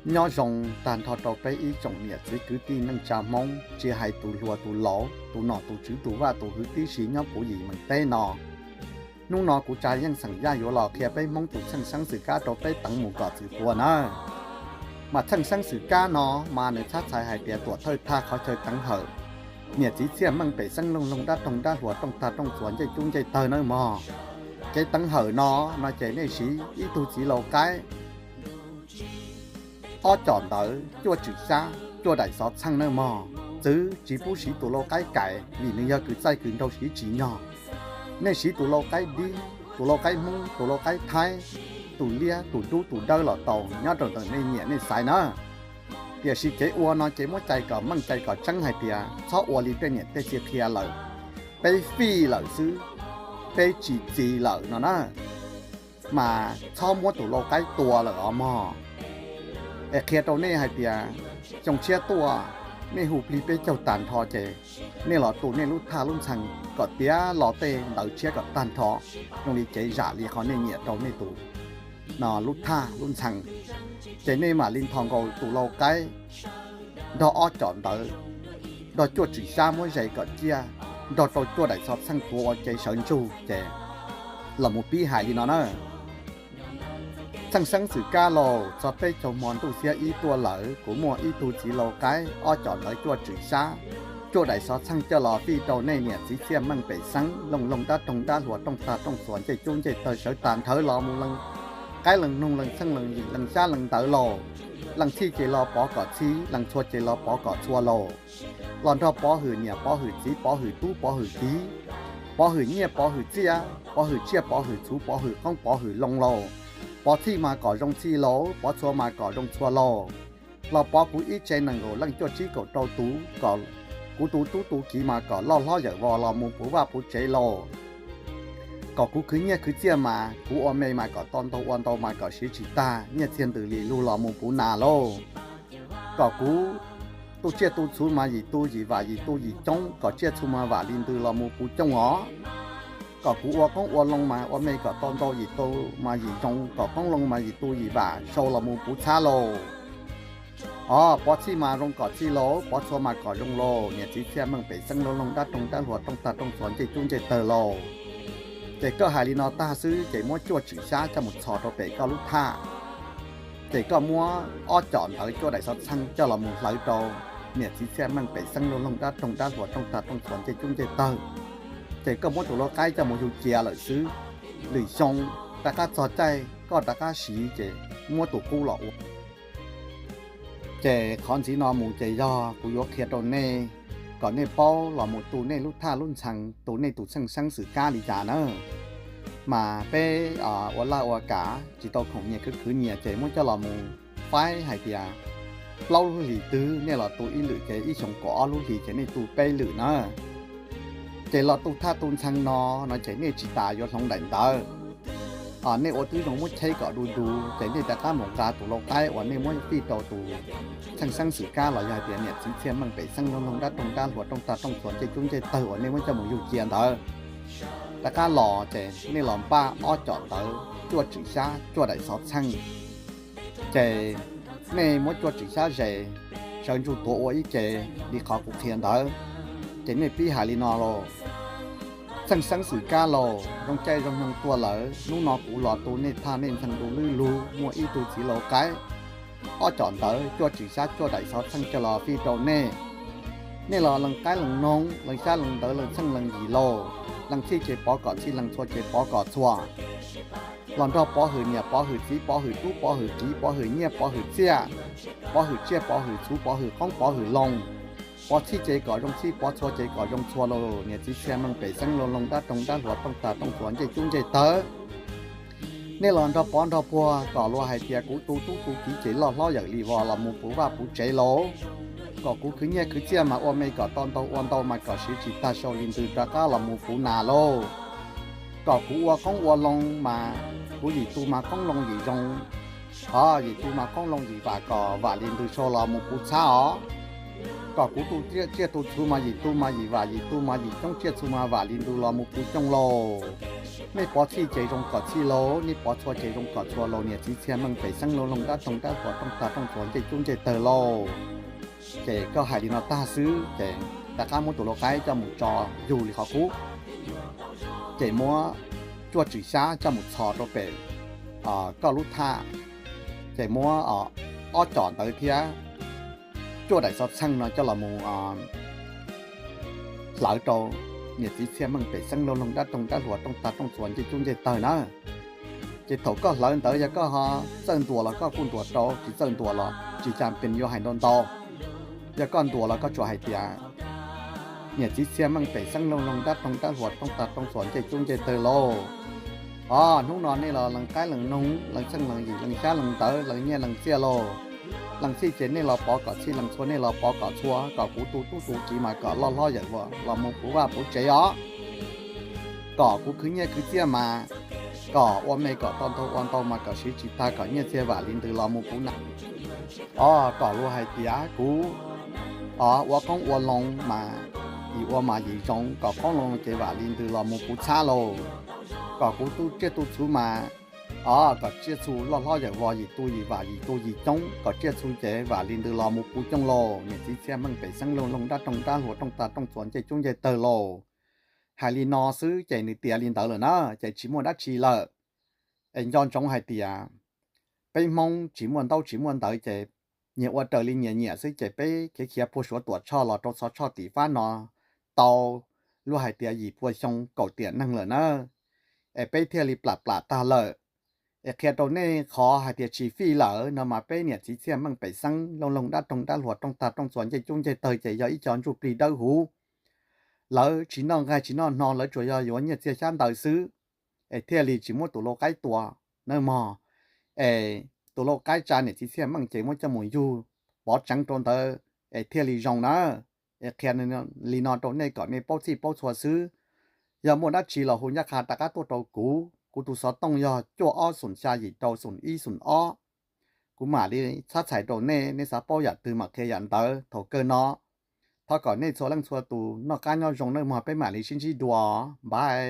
Nyob zoo tag nrho rau peb ib tsoom niam txiv kwv tij neej tsa Hmoob, tsis hais tus hluas tus laus, tus nom tus tswv tus vaj tus hwv tib si nyob puv yim meem teb no. Hnub no kuv Tsa Yeej xeem Yaj yuav los qhia peb Hmoob tus txheej xeeb xwm kab rau peb teev mus kom txwm puas nawb. Mas txheej xeeb xwm kab no mas nws txhab txhais hais tias tuam thawj thaj qhov chaw teev hawm, niam txiv txhiaj meej pem xeeb loog loog dab roog dab hluas rooj tag rooj txuas ncej cub ncej tawg nawb mog. Kev teev hawm no, no ces nej siv ib tug txiv lau qaib ob com ntawv cuaj tswm xyab cuaj daim xov txheej nawb mog. Txwv tsis pub siv tus lau qaib kais vim nws yog kws txaij kws nraug siv tsis nyog. Nej siv tus lau qaib dib, tus lau qaib Hmoob, tus lau qaib Thaib, tus liab tus dub tus dawb los tau nyob rau ntawm nej nyiam nej xaiv na. Tiam sis kev ua no ces muab cais kom meej cais kom tseeb hais tias txhob ua li tej niam tej txiv qhia lawm, peb fij lawm xwb, peb tsis txi lawm no na. Mas txhob muab tus lau qaib tua lawm os mog. Es qhia rau nej hais tias xyoo tshiab tuaj nej hu plig peb caug tag nrho ces nej los tu nej lub thaj lub ntxhee kom tiav los tej ntawv tshiab kom tag nrho, zoo li kev zam li qhov nej nyiam rau nej tus no lub thaj lub ntxhee. Ces nej mam li nthos nkaus tus lau qaib nrog ob com ntawv, nrog cuaj tswm xyab muab zes kom ciaj, nrog rau cuaj daim xov txheej tuav ua ke sawv ntsug ces los mus pib hais li no na. Txheej xeeb xwm kab lauj, txog peb caug hmo ntuj xiab ib tuaj lawm kuv muaj ib tug txiv lau qaib ob com ntawv cuaj tswm xyab, cuaj daim xov txheej coj los fij rau nej niam txiv txhiaj meej pem xeeb loog loog dab roog dab hluas rooj tag rooj txuas ncej cub ncej tawg sawv tag nrhawv los mus leej qaib leej noog leej txheej leej yim leej xyab leej ntawv lauj. Leej txhij ces los pov kom txhij, leej txhua ces los pov kom txhua lauj. Los nrog pov hwm niam pov hwm txiv pov hwm tub pov hwm kiv, pov hwm nyiaj pov hwm txiaj pov hwm tsiaj pov hwm txhuv pov hwm qoob pov hwm loo lauj. Pov txhij mas kom zoo txhij lauj, pov txhua mas kom zoo txhua lauj. Los pov kuv ib tsev nees nkaum leej cuaj tsib kaum rau tus, kom kuv tus tub tus kiv mas kom loj hlob yawm vos los mus puv vaj puv tsev lauj. Kom kuv khwv nyiaj khwv txiaj mas kuv ua me mas kom tau ntau ua ntau mas kom siv tsis tag, nyiaj txiag ntws li lug los mus puv nas lauj. Kom kuv tu tsiaj tu txhuv mas yim tu yim vam yim tu yim coob, kom tsiaj txhu mas vam li ntws los mus puv coob os. Kom kuv ua qoob ua loo mas ua me kom tau ntau yim tu mas yim zoo, kom qoob loo mas yim tu yim vam sau los mus puv txhab lauj. Os, pov txhij mas zoo kom txhij lauj, pov txhua mas kom zoo lauj, niam txiv txhiaj meej pem xeeb loog loog dab roog dab hluas rooj tag rooj txuas ncej cub ncej tawg lauj. Ces koj hais li no tag xwb ces muab cuaj tswm xyab coj mus txhos rau pem koj lub thaj. Ces koj muab ob com ntawv cuaj daim xov txheej coj los mus hlawv rau niam txiv txhiaj meej pem xeeb loog loog dab roog dab hluas rooj tag rooj txuas ncej cub ncej tawg. Ces koj muab tus lau qaib coj mus yug cia lawm xwb. Lwm xyoo rov qab txog caij koj rov qab siv ces muab tus qub los ua. Ces qhov ntxiv no mus ces yog kuv yuav qhia rau nej, kom nej paub los mus tu nej lub thaj lub ntxhee, tu nej tus txheej xeeb xwm kab li cas na. Mas peb ua laj ua kam tsis tau khoom nyias khwv khwv nyias ces muab coj los mus faib hais tias plaub lub hlis twg nej los tu ib lwm ces ib xyoo kaum ob lub hlis ces nej tu peb lwm na. Ces los tu thaj tu ntxhee no, no ces nej tsis tas yuav hloov daim ntawv. Nej ua tib zoo muab cheb kom du du ces nej rov qab mus nqa tus lau qaib uas nej muab fij rau tus txheej xeeb xwm kab los yog hais tias niam txiv txhiaj meej pem xeeb loog loog dab roog dab hluas rooj tag rooj txuas ncej cub ncej tawg uas nej muab coj mus yug cia ntawd rov qab los ces nej los npaj ob com ntawv cuaj tswm xyab cuaj daim xov txheej. Ces nej muab cuaj tswm xyab zes, sawv ntsug tuav ua ib ce li qhov kuv qhia ntawd. Ces nej pib hais li no lauj: Txheej xeeb xwm kab lauj, zoo caij zoo nyoog tuaj lawm, hnub no kuv los tu nej thaj nej ntxhee du lwb lug, muaj ib tug txiv lau qaib ob com ntawv cuaj tswm xyab cuaj daim xov txheej coj los fij rau nej. Nej los leej qaib leej noog, leej xyab leej ntawv, leej txheej leej yim lauj, leej txhij ces pov kom txhij, leej txhua ces pov kom txhua. Los nrog pov hwm niam pov hwm txiv pov hwm tub pov hwm kiv pov hwm nyiaj pov hwm txiaj, pov hwm tsiaj pov hwm txhuv pov hwm qoob pov hwm loo. Pov txhij ces kom zoo txhij, pov txhua ces kom zoo txhua lauj, niam txiv txhiaj meej pem xeeb loog loog dab roog dab hluas rooj tag rooj txuas ncej cub ncej tawg. Nej los nrog pov nrog puag kom luag hais tias kuv tu tub tu kiv ces loj hlob yawm li vos los mus puv vaj puv tsev lauj. Kom kuv khwv nyiaj khwv txiaj mas ua me kom tau ntau ua ntau mas kom siv tsis tag sau li ntws rov qab los mus puv nas lauj. Kom kuv ua qoob ua loo mas kuv yim tu mas qoob loo yim zoo, o yim tu mas qoob loo yim vam kom vam li ntws sau los mus puv txhab os. Kom kuv tu tsiaj tu txhuv mas yim tu mas yim vam yim tu mas yim coob, tsiaj txhu mas vam li ntws los mus puv coob lauj. Nej pov txhij ces zoo kom txhij lauj, nej pov txhua ces zoo kom txhua lauj, niam txiv txhiaj meej pem xeeb looj loog dab roog dab hluas rooj tag rooj txhuas ncej cub ncej tawg lauj. Ces koj hais li no tag xwb ces rov qab muab tus lau qaib coj mus tso yug li qhov qub, ces muab cuaj tswm xyab coj mus txhos rau pem koj lub thaj, ces muab ob com ntawd thiab cuaj daim xov txheej no coj los mus hlawv rau niam txiv txhiaj meej pem xeeb looj loog dab roog dab hluas rooj tag rooj txhuas ncej cub ncej tawg na. Ces thaum koj hlawv ntawd yog koj ho txawj ntuas los koj kuj ntuas rau, tsis txawj ntuas los tsis cas pes yuav hais ntau ntau. Yog koj ntuas los koj tsuas hais tias, niam txiv txhiaj meej pem xeeb looj loog dab roog dab hluas rooj tag rooj txhuas ncej cub ncej tawg lauj. Os, hnub no nej los lees qaib lees noog, lees txheej lees yim, lees xyab lees ntawv, lees nyiaj lees txiaj lauj. Lees txhij ces nej los pov kom txhij, lees txhua nej los pov kom txhua, kom kuv tus tub tus kiv mas kom loj hlob yawm vos los mus puv vaj puv tsev os. Kom kuv khwv nyiaj khwv txiaj mas kom ua me kom tau ntau ua ntau mas kom siv tsis tag, kom nyiaj txiag vam li ntws los mus puv na. Os, kom luag hais tias kuv os ua qoob ua loo mas yim ua mas yim zoo, kom qoob loo ces vam li ntws los mus puv txhab lauj. Kom kuv tu tsiaj tu txhu mas os kom tsiaj txhu loj hlob yawm vos, yim tu yim vam yim tu yim coob, kom tsiaj txhu ces vam li ntws los mus puv coob lauj, niam txiv txhiaj meej pem xeeb looj loog dab roog dab hluas rooj tag rooj txhuas ncej cub ncej tawg lauj. Hais li no xwb ces nws tiav li ntawd lawm na, ces tsis muaj dab tsi lawm. Es nco ntsoov hais tias peb Hmoob tsis muaj ntaub tsis muaj ntawv ces nyias ua raws li nyias nyiam xwb, ces peb khiav khiav puag Suav Tuam Tshoj los rau Txhos Tshoj tim fab no tau luag hais tias yim pua xyoo kaum tiam neeg lawm na. Es peb thiaj li plam plam tag lawm. Es qhia rau nej qhov hais tias tsis fij lawm no mas peb niam txiv txhiaj meej pem xeeb looj loog dab roog dab hluas rooj tag rooj txhuas ncej cub ncej tawg ces yog ib co ntsuj plig dawb huv. Lawv tsis noj nqaij tsis noj hno, lawv tsuas yog yuav nyiaj txiag xyab ntawv xwb, es thiaj li tsis muab tus lau qaib tua nawb mog. Es tus lau qaib tsa niam txiv txhiaj meej ces muab coj mus yug pov tseev rau ntawd es thiaj li zoo na. Es qhia li no rau nej kom nej paub txhij paub txhua xwb. Yog muaj dab tsi los hu ncaj qha rov qab tuaj rau kuv, kuv tus xov tooj yog cuaj ob xoom xya yim rau xoom ib xoom ob. Kuv mam li txhab txhais rau nej, nej xav paub yam twg mam qhia yam ntawd thaum kawg no. Thov kom nej txhua leej txhua tus noj qab nyob zoo nawb mog, peb mam li sib ntsib dua, bye.